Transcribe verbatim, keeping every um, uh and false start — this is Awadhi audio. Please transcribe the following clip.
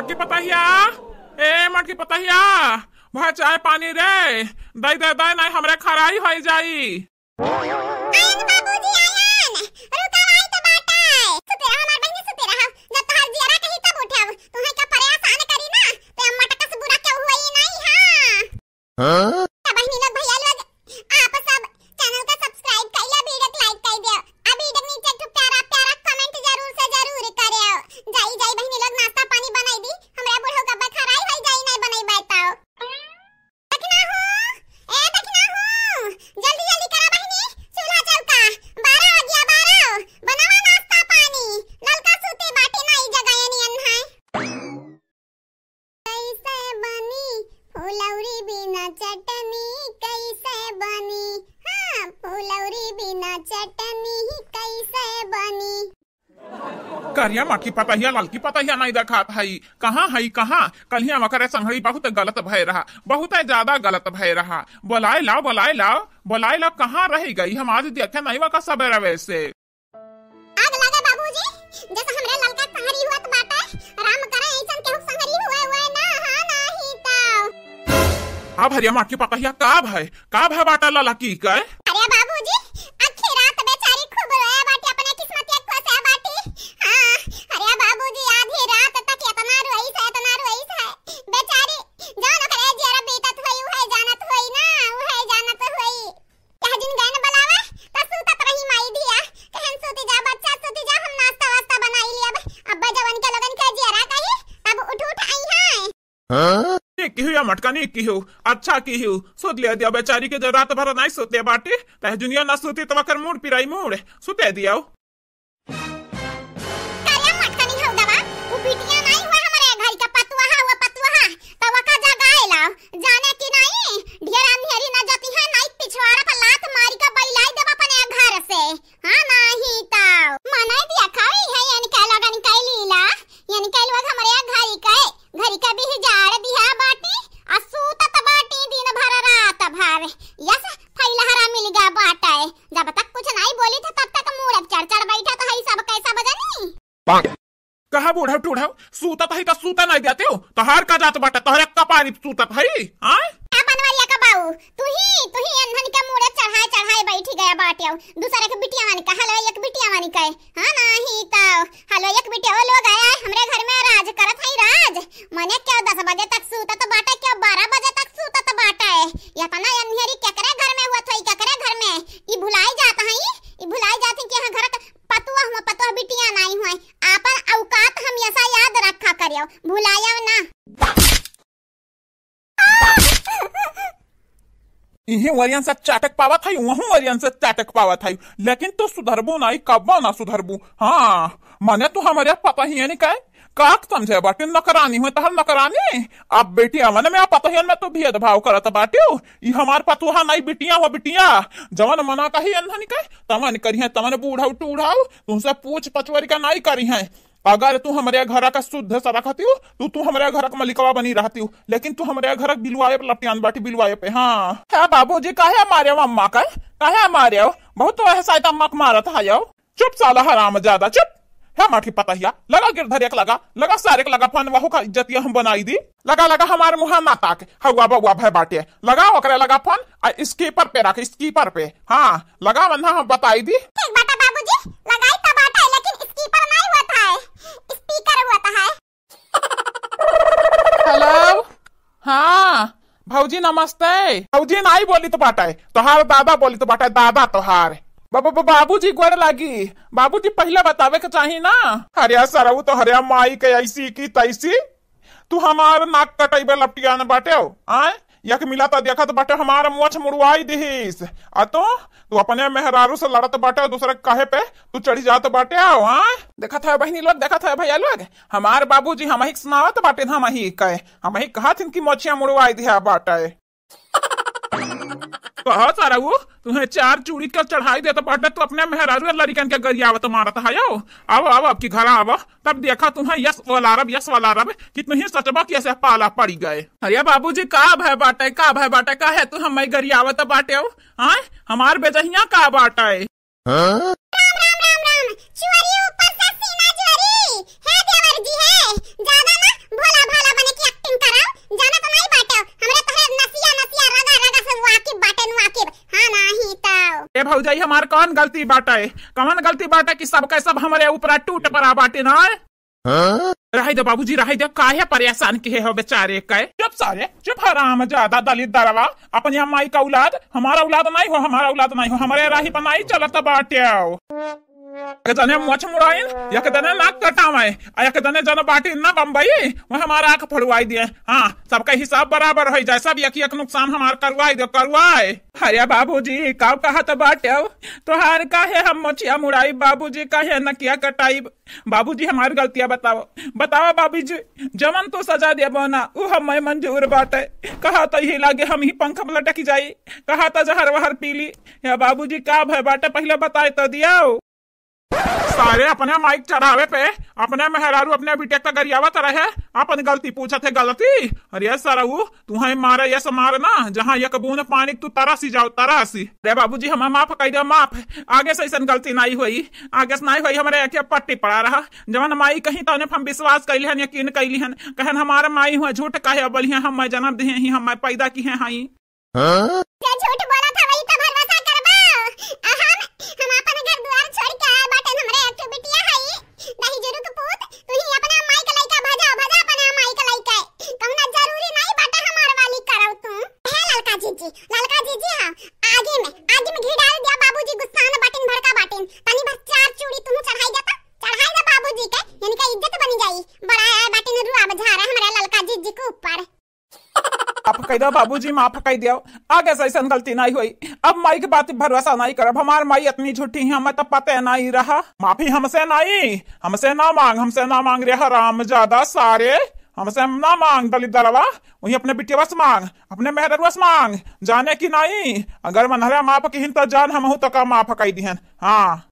मटकी पतहिया, ए मटकी पतहिया, भाई चाय पानी रे, दई दे दे, नहीं हमरे खराई होई जाई। आयन बाबूजी आयन, रुका आई तो बाटा है। सुते रहा हमार बहिनी, सुते रहा। जब तोहार जियरा कही तब उठब। तुहे का परेशान करी ना, ते मटका से बुरा केहू होई नहीं, हाँ। हाँ? तो बहिनी लोग, भैया लोग, आप सब channel का subscribe कइला, video के like कइ दियो। आ video के नीचे एक ठो प्यारा प्यारा comment जरूर से जरूर करियो। जाई जाई बहिनी लोग, नाश्ता पानी बनाई दी, हमरा बूढ़ो का बखराई होई जाई, नहीं बनई बैताओ। दखिना हो, ए दखिना हो, जल्दी जल्दी करा बहिनी, चूल्हा चौका, बारह बजिया, बारह, बनावा नाश्ता पानी, ललका सूते बाटे, नाई जगाए नियन है। कैसे बनी फुलौरी बिना चटनी, कैसे बनी? हाँ, फुलौरी बिना चटनी कैसे बनी? करिया मटकी पतहिया, ललकी पतहिया नहीं देखात हई। कहाँ हई, कहाँ? कल्हिया वकरे संगड़ी बहुत गलत भय रहा, बहुत ज्यादा गलत भय रहा। बोलाए लाओ, बोलाए लाओ, बोलाए लाओ, कहाँ रहि गई? हम आज देखे नहीं वका सबेरवे से। आग लगे बाबूजी, जैसे हमरे ललका संगरी हुआ तो बाटे, राम करे ऐसन केहू संगरी हुए, हुए ना, हाँ, नाही तो। अब हरिया माँ की पतहिया का भय, का भय बाटा ललकी के? अरे बाबूजी, आखी रात बेचारी खूब रोए बाटी, अपने किस्मतिया कोसे बाटी। हाँ, अरे बाबूजी, आधी रात तक इतना रोई से, इतना रोई से। बेचारी, जौन ओकरे जियरा बीतत होई, उहे जानत होई ना, उहे जानत होई। कह दिन गए न बुलावे, त सूतत रही माई धिया। कहन सूती जा बच्चा, सूती जा, हम नाश्ता वास्ता बनाई लियब। अब्बा जवन के लोगन के जियरा कही, तब उठ उठ आई हैं। हाँ? ये किहू या मटकनी किहू, अच्छा किहू, सुत ले दिया बेचारी के, जो रात भर नाई सुते बाटी, तह जुनिया ना सुती तो वकर मूड़ पिराई मूड़, सुते दियो। करे मटकनी हौ दवा, उ बिटिया नाई हुआ हमरे घर का पतुआ हुआ, पतुआ, त वका जगाए लाओ, जाने कि नाई, ढेर अंधेरी न जती है, नाई पिछवाड़ा पर लात मारी का बैलाई देब अपने घर से। हाँ, नाही तो। मनाई दिया खाई है, यानी कह लगन कह लीला, यानी कह लोग हमरे घरी के, घरी के भी जाड़ दिया बाटी, आ सूतत बाटी दिन भर रात भर। यस, फैलहरा मिल गया बाटे। जब तक कुछ नाई बोली था, तब तक मूड़ चढ़ चढ़ बैठा तो है सब कैसा बजनी। कहा बूढ़ा टूढ़ा, सूतत है तो सूता नाई देते हो, तोहार का जात बाटे, तोहरे कपारी सूतत है, आय? आ बनवरिया का बाऊ, तू ही, तू ही अनधन के मूड़े चढ़ाए चढ़ाए बैठी गया बाटे हो। दूसरे के बिटिया वानी का, हलो एक बिटिया वानी का, हाँ नाही तो, हलो एक बिटिया वो लोग आया है, हमरे घर में राज करत है राज। मने क्यों दस बजे तक सूतत बाटे, क्यों बारह बजे तक सूतत बाटे? ये अपना अंधेरी केकरे घर में हुआ थोई, केकरे घर में? ई भुलाई जात है, ई भुलाई जात है कि यहाँ घर का पतुआ हुआ, पतुआ बिटिया नाई हुआ। आपन औकात हमेशा याद रखा करियो, भुलायो ना। इही वरियन से चाटक पावत है, वहू वरियन से चाटक पावत है, लेकिन तू सुधरबू नाई, कब्बो ना सुधरबू। हाँ, मने तू हमरे पतहियन के का समझे बाटे, नकरानी हुए तहर नकरानी। अब बेटी अवन में आ पतहियन में तू भेदभाव करत बाटियो, ई हमार पतुहा नाई बिटिया हो बिटिया, जवन मना कही अनधन के, तवन करिहे, तवन बूढ़ाऊ टूढ़ाऊ, तुमसे पूछ पचवरी का नाई करिहे। अगर तू हमरे घर का शुद्ध से रखतियो, तू, तू हमरे घर का मलिकवा बनी रहतियो, लेकिन तू हमरे घर का बिलवाए पे लपटियान बाटी, बिलवाए पे। हाँ। हे बाबूजी, काहे मारे अम्मा का? काहे मारे? बहुत तो ऐसा अम्मा के मारत है। चुप साला हरामजादा, चुप। हे माटी पतहिया, लगा गिरधरिया के लगा, लगा सारे के लगा फोन, वहू का इज्जतिया हम बनाई दी। लगा, लगा हमार मुँह ना ताक, हवा बउआ भय बाटे। लगा ओकरे लगा फोन, आ स्पीकर पे रख, स्पीकर पे। हाँ, लगा वन्ना हम बताई दी। ठीक बाटा बाबूजी, लगाई तो बाटा, लेकिन स्पीकर नहीं होता है, स्पीकर होता है। हेलो, हाँ, भौजी नमस्ते। भौजी नाई बोली तो बाटे, तोहार दादा बोली तो बाटे, दादा तोहार। बाबू, बाबूजी गोड़ लागी। बाबूजी पहिले बतावे के चाही ना। अरे सरऊ तो हरे माई के ऐसी की तैसी। तू हमार नाक कटैबे लपटियान बाटे हो, आय? एक मिला तो देखत बाटे हमार मोछ मुड़वाई दिहिस। आ तू, तू अपने मेहरारू से लड़त बाटे हो, दूसरे के कहे पे तू चढ़ी जात बाटे हो, आय? देखत है बहिनी लोग, देखत है भैया लोग, हमार बाबूजी हमही के सुनावत बाटे, हमही के, हमही कहत हिन कि मोछिया मुड़वाई दिहा बाटे। कहा सरऊ, तुहे चार चूड़ी का चढ़ाई देत बाटे, तू अपने मेहरारू लड़िकन के गरियावत मारत हयो। आवा, आवा, अब की घर आवा, तब देखा तुहे यस वाला रब, यस वाला रब, कि तुहे सचबा की ऐसे पाला पड़ी गए। अरे बाबूजी, का भय बाटे, का भय बाटे, का है तू हमें गरियावत बाटे हो? हाँ, हमार बेजहिया का बाटे? हाँ? राम, राम, राम, राम। चुअरी ऊपर से सीना चुअरी। हे देवर जी, हे। ज्यादा ना भोला भौजाई, हमार कौन गलती बाटे? कौन गलती बाटे कि सबके सब हमरे ऊपर टूट पड़ा बाटे ना? हाँ? रहे दे बाबूजी, रहे दे, काहे परेशान किहे हो बेचारे के? चुप सारे, चुप हरामजादा दलित दरवा, अपने माई का औलाद, हमारा औलाद नहीं हो, हमारा औलाद नहीं हो, हमरे राही पर नहीं चलत बाटे। एक जने मोछ मुड़ाइन, एक जने नाक कटावे, आ एक जने जन बाटी ना बम्बई, वो हमारा आँख फोड़वाई दिए। हाँ, सबका हिसाब बराबर होई जाए, सब एक एक नुकसान हमार करवाई दे, करवाए। अरे बाबूजी, का कहत बाटे? तोहार काहे हम मोछिया मुड़ाई बाबूजी, काहे नकिया कटाई? बाबूजी, हमार गलतिया बताओ, बताओ बाबूजी, जवन तू सजा देबो ना, उ हमें मंजूर बाटे। कहा तो यही लागे हम ही पंख में लटक जाई, कहा तो जहर वहर पी ली। या बाबूजी, का भय बाटे, पहले बताए तो दियाओ। सारे अपने माई के चढ़ावे पे अपने मेहरारू अपने बिटिया का गरियावत रहे, अपन गलती पूछत है, गलती? अरे सरऊ, तुहैं मारे यस मार ना, जहाँ एक बूंद पानी तू तरसी जाओ, तरसी। अरे बाबूजी, हमें माफ कई दे, माफ। आगे से ऐसन गलती नाई होई, आगे से नाई होई। हमरे आँखे पट्टी पड़ा रहा, जवन माई कहीं तौने हम विश्वास कैली हन, यकीन कैली हन, कहन हमार माई हुआ झूठ काहे बोली है, हम मैं जन्म दिए ही, हम मैं पैदा की है, हई। हाँ? जे झूठ बोलत हवई त भरोसा करबा? आ हम, हम अपन घर दुआर छोड़ के आए बाटेन, हमरे एक ठो बिटिया हई, दही जुरुक पूत, तू ही अपना माई के लइका भजा, भजा अपना माई के लइका। कौनो जरूरी नहीं बाटे हमार वाली करौ तू। हे ललका जीजी, ललका जीजी, हाँ, आगी में, आगी में घी डाल दिया, बाबूजी गुस्सा न बाटिन, भड़का बाटिन, तनी भर चार चूड़ी तू चढ़ाई देता, चढ़ाई दे बाबूजी के, इनका इज्जत बनी जाई, बड़ा आए बाटिन रुआ बझारा हमरे ललका जीजी के ऊपर। माफ कई दो बाबूजी, माफ कई दियो, आगे से ऐसन गलती नहीं होई। अब माई के बात पे भरोसा नहीं करब, हमार माई इतनी झूठी है, हमें तो पते नहीं रहा। माफी हमसे नहीं, हमसे ना मांग, हमसे ना मांग रे हरामजादा सारे, हमसे ना मांग दलित दरवा, वही अपने बिटिया से मांग, अपने मेहररुआ से मांग, जाने की नहीं। अगर मनहरा माफ किहिन तो जान हमहू तो का माफ कई दिहन। हाँ।